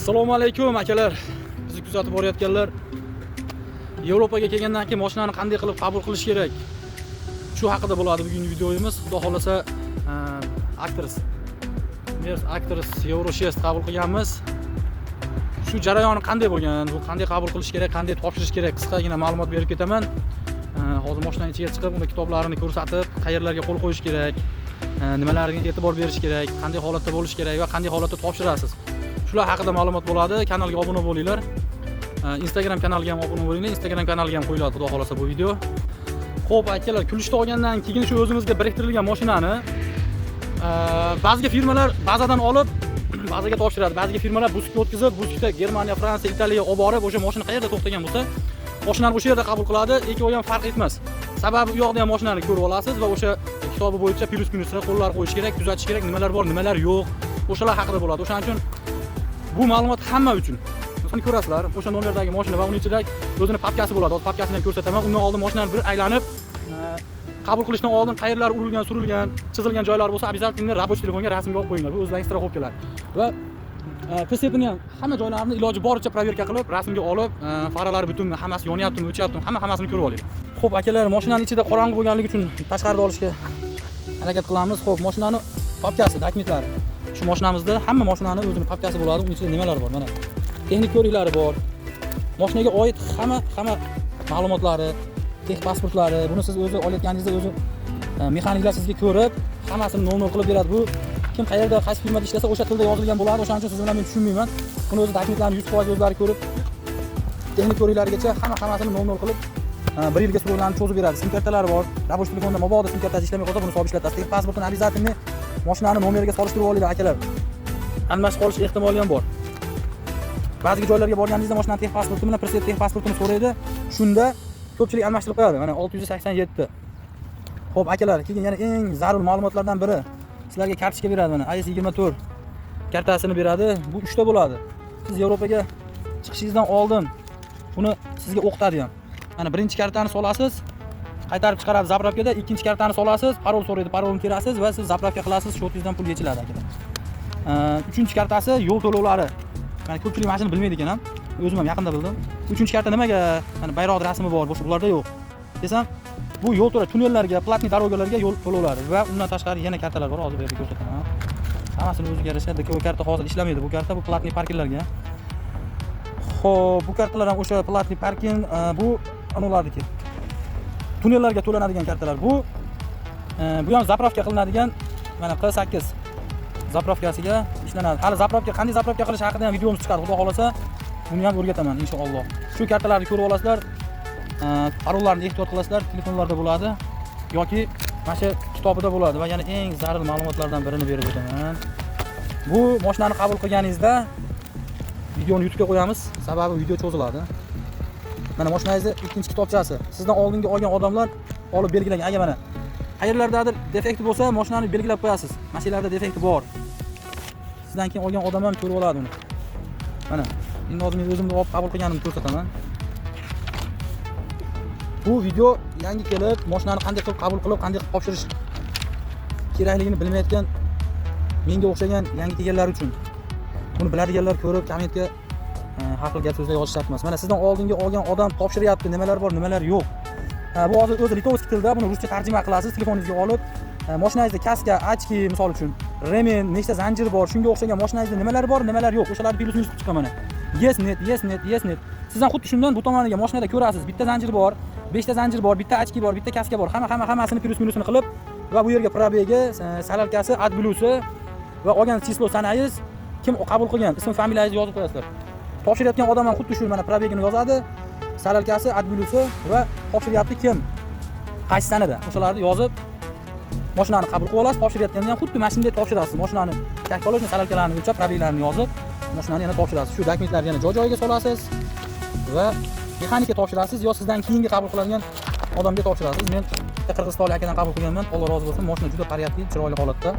Assalomu alaykum, akalar. Bizni kuzatib borayotganlar. Yevropaga kelgandan keyin mashinani qanday qilib qabul qilish kerak? Shu haqida bo'ladi bugungi videomiz. Xudo xolasa, Actros, Merc Actros Euro 6 qabul qilganmiz. Shu jarayoni qanday bo'lgan, bu qanday qabul qilish kerak, qanday topshirish kerak, qisqagina ma'lumot berib ketaman. Hozir mashinani ichiga chiqib, uni kitoblarini ko'rsatib, qayerlarga qo'l qo'yish kerak, nimalarga e'tibor berish kerak, qanday holatda bo'lish kerak va qanday holatda topshirasiz. Shular haqida ma'lumot bo'ladi. Kanalga obuna bo'linglar. Instagram kanaliga ham obuna bo'linglar. Instagram kanaliga ham qo'yiladi, xudo xolasa, bu video. Xo'p, akalar, ключ ni olgandan keyin shu o'zimizga biriktirilgan mashinani ba'ziga firmalar bazadan olib bazaga topshiradi. Ba'ziga firmalar бусик ka o'tkazib, бусик da Germaniya, Fransiya, Italiyaga olib borib, o'sha mashina qayerda to'xtagan bo'lsa, mashinani o'sha yerda qabul qiladi. Ikkovi ham farq etmas. Sababi u yoqda ham mashinani ko'rib olasiz va o'sha kitobi bo'yicha плюс minusini qo'llar qo'yish kerak, kuzatish kerak, nimalar bor, nimalar yo'q. O'shalar haqida bo'ladi. O'shaning uchun bu ma'lumot hamma uchun. Masalan, ko'rasizlar, o'sha nomerdagi mashina va uning ichida o'zini papkasi bo'ladi. Hozir papkasini ham ko'rsataman. Undan oldin mashinani bir aylanib, qabul qilishdan oldin qayerlar urilgan, surilgan, chizilgan joylar bo'lsa, обязательно рабочий telefonga rasmga olib qo'yinglar. Bu o'zlarining страховка lar. Va прицеп ini ham hamma joylarini iloji boricha проверка qilib, rasmga olib, faralari butunmi, hammasi yonyaptimi, o'chyaptimi, hamma hammasini ko'rib olinglar. Xo'p, akalar, mashinani ichida qorong'i bo'lganligi uchun tashqarida olishga harakat qilamiz. Xo'p, mashinani papkasi, dokumentlari. Shu mashinamizda hamma mashinani o'zini papkasi bo'ladi. Uning ichida nimalar bor? Mana texnik ko'riklari bor. Mashinaga oid hamma ma'lumotlari, тех pasportlari, buni siz o'zi olayotganingizda o'zi mexaniklar sizga ko'rib, hammasini nol nol qilib beradi. Bu kim qayerda, qaysi firmada ishlasa, o'sha tilda yozilgan bo'ladi. O'shaning uchun siz bilan men tushunmayman. Buni o'zi dokumentlarni 100% o'zlari ko'rib, texnik ko'riklarigacha hamma hammasini nol nol qilib, bir yilga срок larni cho'zib beradi. Sim kartalari bor. Рабочий telefonda mabodo sim kartasi ishlamay qolsa, buni solib ishlatasiz. Тех pasportini обязательно mashinani nomeriga solishtirib olinglar, akalar. Almashib qolish ehtimoli ham bor. Ba'zi joylarga borganingizda mashinani тех pasporti bilan прицеп тех pasportini so'raydi. Shunda ko'pchilik almashtirib qo'yadi. Mana 687. Xo'p, akalar, keyin yana eng zarur ma'lumotlardan biri, sizlarga kartochka beradi, mana IS 24 kartasini beradi. Bu 3 ta bo'ladi. Siz Yevropaga chiqishingizdan oldin buni sizga o'qitadi ham. Mana birinchi kartani solasiz, qaytarib chiqaradi заправка da, ikkinchi kartani solasiz, parol so'raydi, parolni terasiz va siz заправка qilasiz, счёт ingizdan pul yechiladi, akalar. Uchinchi kartasi yo'l to'lovlari. Mana ko'pchilik mana shuni bilmaydi ekan ham. O'zim ham yaqinda bildim. Uchinchi karta nimaga? Mana bayroq rasmi bor, boshqa bularda yo'q. Desam, bu yo'l to'lov tunnellarga, платный дорога larga yo'l to'lovlari va undan tashqari yana kartalar bor, hozir bu yerda ko'rsataman. Hammasini o'ziga yarasha ДКВ karta hozir ishlamaydi. Bu karta bu платный parkinglarga. Xo'p, bu kartalar ham o'sha платный parking, bu anularniki. Tunnellarga to'lanadigan kartalar. Bu ham заправка qilinadigan, mana Q8 заправка siga ishlanadi. Hali заправка, qanday заправка qilish haqida ham videomiz chiqadi, xudo xolasa. Buni ham o'rgataman inshaalloh. Shu kartalarni ko'rib olasizlar. Parollarni ehtiyot qilasizlar, telefonlarda bo'ladi yoki mana shu kitobida bo'ladi va yana eng zarur ma'lumotlardan birini berib o'taman. Bu mashinani qabul qilganingizda videoni YouTube'ga qo'yamiz, sababi video cho'ziladi. Mana mashinangizni ikkinchi kitobchasi. Sizdan oldingi olgan odamlar olib belgilagan. Agar mana qayerlardadir defekti bo'lsa, mashinani belgilab qo'yasiz. Mana shu yerlarda defekti bor. Sizdan keyin olgan odam ham ko'rib oladi uni. Mana endi hozir men o'zimni olib qabul qilganimni ko'rsataman. Bu video yangi kelib, mashinani qanday qilib qabul qilib, qanday qilib topshirish kerakligini bilmayotgan menga o'xshagan yangi kelganlar uchun. Buni biladiganlar ko'rib, kommentga har xil gap so'zlar yozish shart emas. Mana sizdan oldingi olgan odam topshiryapti, nimalar bor, nimalar yo'q. Ha, bu hozir o'zi литовский tilda, buni ruscha tarjima qilasiz, telefoningizga olib, mashinangizda kaska, очки, misol uchun, ремень, nechta zanjir bor, shunga o'xshagan mashinangizda nimalar bor, nimalar yo'q, o'shalarni плюс minus qilib chiqqan mana. Yes, нет, yes, нет, yes, нет. Siz ham xuddi shundan bu tomoniga mashinada ko'rasiz, bitta zanjir bor, beshta zanjir bor, bitta очки bor, bitta kaska bor, hamma hammasini плюс minusini qilib va bu yerga пробег i, солярка si, AdBlue'si va olgan число sanangiz, kim qabul qilgan, ism familiyangizni yozib qo'yasizlar. Topshirayotgan odam ham xuddi shu mana пробег ini yozadi, солярка si, AdBlue'si va topshiryapti kim, qaysi sanada, o'shalarni yozib mashinani qabul qilib olasiz. Topshirayotganda ham xuddi mana shunday topshirasiz. Mashinani как положено солярка larni o'lchab, пробег larni yozib, mashinani yana topshirasiz. Shu dokumentlarni yana joy joyiga solasiz va mexanikka topshirasiz yo sizdan keyingi qabul qiladigan odamga topshirasiz. Men bitta qirg'izistonlik akadan qabul qilganman, Alloh rozi bo'lsin. Mashina juda порядок li, chiroyli holatda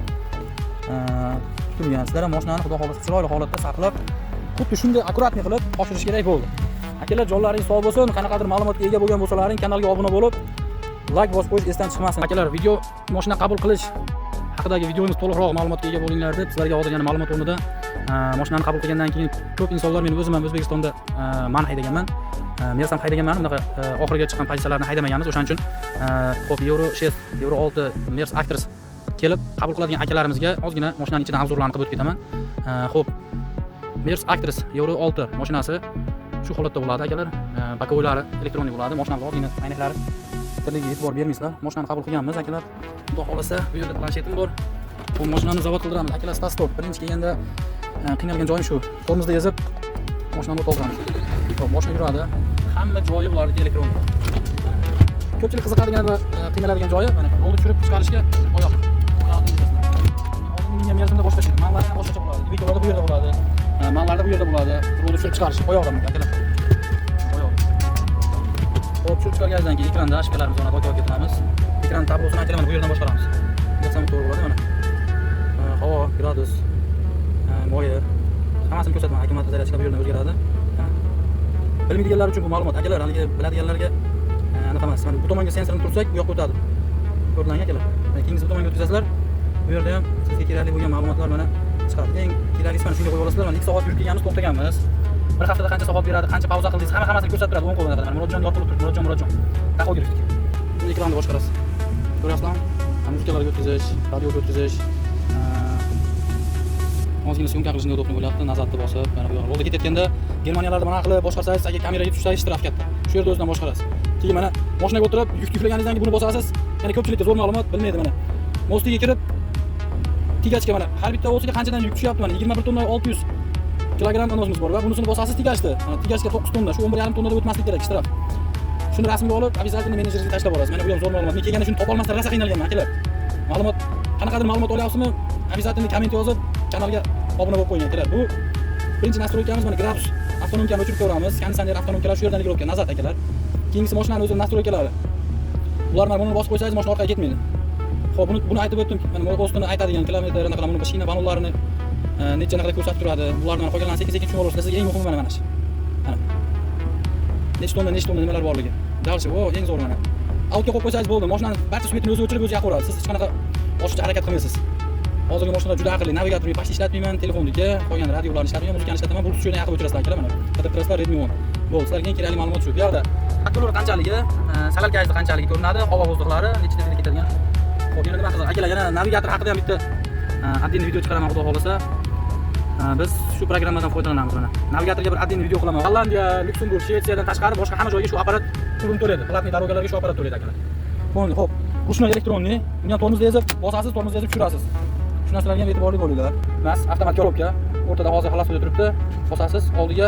tutilgan. Sizlar ham mashinani, xudo xohlasa, chiroyli holatda saqlab, xuddi shunday аккуратный qilib topshirish kerak bo'ldi. Akalar, jonlaringiz sog' bo'lsin. Qanaqadir ma'lumotga ega bo'lgan bo'lsalaring, kanalga obuna bo'lib, layk bosib qo'yish esdan chiqmasin. Akalar, video mashina qabul qilish haqidagi videomiz to'liqroq ma'lumotga ega bo'linglar deb sizlarga hozir yana ma'lumot o'rnida Mashinani qabul qilgandan keyin ko'p insonlar, men o'zim ham O'zbekistonda man haydaganman. Mers ham haydaganman, bunaqa oxiriga chiqqan pozitsiyalarni haydamaganmiz. O'shaning uchun xo'p, Euro 6, Euro 6 Mers Actros kelib qabul qiladigan akalarimizga ozgina mashinani ichidan обзор larni qilib o'tib ketaman. Xo'p, Mers Actros Euro 6 mashinasi shu holatda bo'ladi, akalar. Боковой lari электронный bo'ladi. Mashinani ozgina aynaklari tirligiga e'tibor bermaysizlar. Mashinani qabul qilganmiz, akalar. Xudo xohlasa, bu yerda planshetim bor. Bu mashinani zavod qildiramiz. Akalar, start-stop. Birinchi kelganda qiynalgan joyim shu. Tormozda ezib mashinani o't oldiramiz. Xo'p, mashina yuradi. Hamma joyi ularniki elektron. Ko'pchilik qiziqadigan va qiynaladigan joyi mana yo'lni tushirib chiqarishga oyoq. Oyoqni yurasizlar. Oldin mingan Mersimda boshqacha edi. Manlarda ham boshqacha bo'ladi. Ivecolarda bu yerda bo'ladi. Manlarda bu yerda bo'ladi. Yo'lni tushirib chiqarish oyoqda, akalar. Oyoq. Xo'p, tushirib chiqargandan keyin ekranda ошибка larimiz yonadi, aka ketamiz. Ekran tablosini, akalar, mana bu yerdan boshqaramiz. Desam to'g'ri bo'ladi mana. Havo, gradus, moyi hammasini ko'rsatman. Akkumulyator зарядка bu yerdan o'zgaradi. Mana. Bilmaydiganlar uchun bu ma'lumot. Akalar, haligi biladiganlarga anaqa emas. Mana bu tomonga sensorni tursak, bu yoqqa o'tadi. Ko'rdinglarmi, akalar? Mana keyingisi bu tomonga o'tkazasizlar. Bu yerda ham sizga kerakli bo'lgan ma'lumotlar mana chiqadi. Eng keraklisi mana shunga qo'yib olasizlar. Mana 2 soat yurib kelganmiz, to'xtaganmiz. Bir haftada qancha soat beradi, qancha pauza qildingiz, hamma hammasini ko'rsatib turadi o'ng qo'lida. Mana Murodjon yopilib turibdi, Murodjon, Murodjon. Taxografik. Bu ekranni boshqarasiz. Ko'ryapsizlarmi? Muzikalarga o'tkazish, radioga o'tkazish, ozgina съёмка qilishni удобно bo'lyapti, назад ni bosib, mana bu yoqqa. Yo'lda ketayotganda Germaniyalarda mana qilib boshqarsangiz, agar kameraga tushsangiz, штраф katta. Shu yerda o'zidan boshqarasiz. Keyin mana mashinaga o'tirib, yuk yuklaganingizdan keyin buni bosasiz. Yana ko'pchilikka zo'r ma'lumot, bilmaydi mana. Mostiga kirib, тягач ga mana har bitta osiga qanchadan yuk tushyapti, mana 21 tonna 600 kilogramm anozimiz bor va bunisini bosasiz, тягач ni. Mana тягач ga 9 tonna, shu 11,5 tonnada o'tmaslik kerak штраф. Shuni rasmga olib, обязательно menejeringizga tashlab borasiz. Mana bu ham zo'r ma'lumot. Men kelganda shuni topolmasdan rosa qiynalganman, akalar. Ma'lumot, qanaqadir ma'lumot olyapsizmi? Обязательно komment yozib, kanalga obuna bo'lib qo'ying, akalar. Bu birinchi настройка miz, mana gradus, автономка ni o'chirib ko'ramiz. Konditsioner, автономка lar shu yerdan регулировка, назад, akalar. Keyingisi mashinani o'zini настройка lari. Bular mana buni bosib qo'ysangiz, mashina orqaga ketmaydi. Xo'p, buni aytib o'tdim. Mana bu ostini aytadigan kilometr, anaqa buni shina balonlarini necha anaqa ko'rsatib turadi. Bularni mana qolganlarni sekin-sekin tushunib olasizlar. Sizga eng muhimi mana mana shu. Mana. Necha tonna, necha tonna nimalar borligi. Дальше, o eng zo'r mana. Авто ga qo'yib qo'ysangiz bo'ldi. Mashinani barcha свет ini o'zi o'chirib, o'zi yoqaveradi. Siz hech qanaqa oshiqcha harakat qilmaysiz. Hozirgi mashinalar juda aqlli. Navigatorni почти ishlatmayman, telefonniki, qolgan radiolarni ishlatmayman, muzikani ishlataman. Bluetooth shu yerdan yoqib o'chirasizlar, akalar, mana. Qidirib turasizlar Redmi 10. Bo'ldi, sizlarga eng kerakli ma'lumot shu. Bu yoqda akkumulyator qanchaligi, солярка ngizni qanchaligi ko'rinadi, havo воздух lari necha tezlikda ketadigan. Xo'p, yana nima qiziq? Akalar, yana navigator haqida ham bitta отдельный video chiqaraman, xudo xohlasa. Biz shu programmadan foydalanamiz mana. Navigatorga bir отдельный video qilaman. Gollandiya, Lyuksemburg, Shvetsiyadan tashqari boshqa hamma joyga shu apparat pulini to'laydi. Платный дорога larga shu apparat to'laydi, akalar. Xo'p, xo'p, ручной электронный. Buni ham tormozda ezib bosasiz, tormozda ezib tushirasiz. Shu narsalarga ham e'tiborli bo'linglar. Mas avtomat коробка. O'rtada hozir холостой turibdi. Bosasiz oldiga,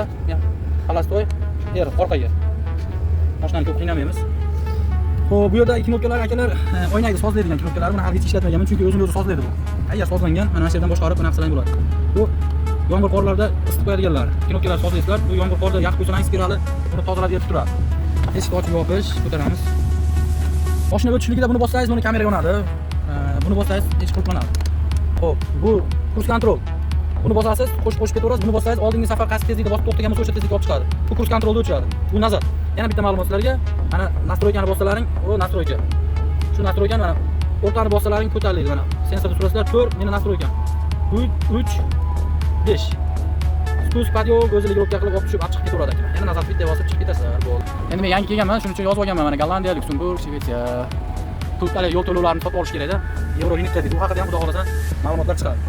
холостой, R orqaga. Mashinani ko'p qiynamaymiz. Xo'p, bu yerda knopkalar, akalar, oynakni sozlaydigan knopkalar. Buni hali hech ishlatmaganman, chunki o'zini o'zi sozlaydi bu. Tayyor sozlangan, mana shu yerdan boshqarib, bunaqa qilsang bo'ladi. Bu yomg'ir qorlarda isitib qo'yadiganlar. Knopkalar sozlaysizlar. Bu yomg'ir qorda yaqib qo'ysangiz, spirali buni tozalab berib turadi. Eshikni ochib yopish, ko'taramiz. Mashina o'tishligida buni bossangiz, buni kamera yonadi. Buni bossangiz, eshik qulflanadi. Xo'p, bu круиз-контроль. Buni bosasiz, qo'shib qo'shib ketaverasiz. Buni bossangiz, oldingi safar qaysi tezlikda bosib to'xtagan bo'lsa, o'sha tezlikka olib chiqadi. Bu круиз-контроль da o'chiradi. Bu назад. Yana bitta ma'lumot sizlarga. Mana настройка ni bossalaring, u настройка. Shu настройка ni mana o'rtani bossalaring ko'tariladi mana. Sensorda turasizlar, 4 meni настройка. 3 5. Спуск, подъём o'zi регулировка qilib olib tushib, olib chiqib ketaveradi, akalar. Yana назад bitta bosib chiqib ketasizlar, bo'ldi. Endi men yangi kelganman, shuning uchun yozib olganman mana Gollandiya, Lyuksemburg, Shvetsiya. Pul hali yo'l to'lovlarini sotib olish kerakda. Yevro deydi. Bu haqida ham xudo xohlasa ma'lumotlar chiqadi.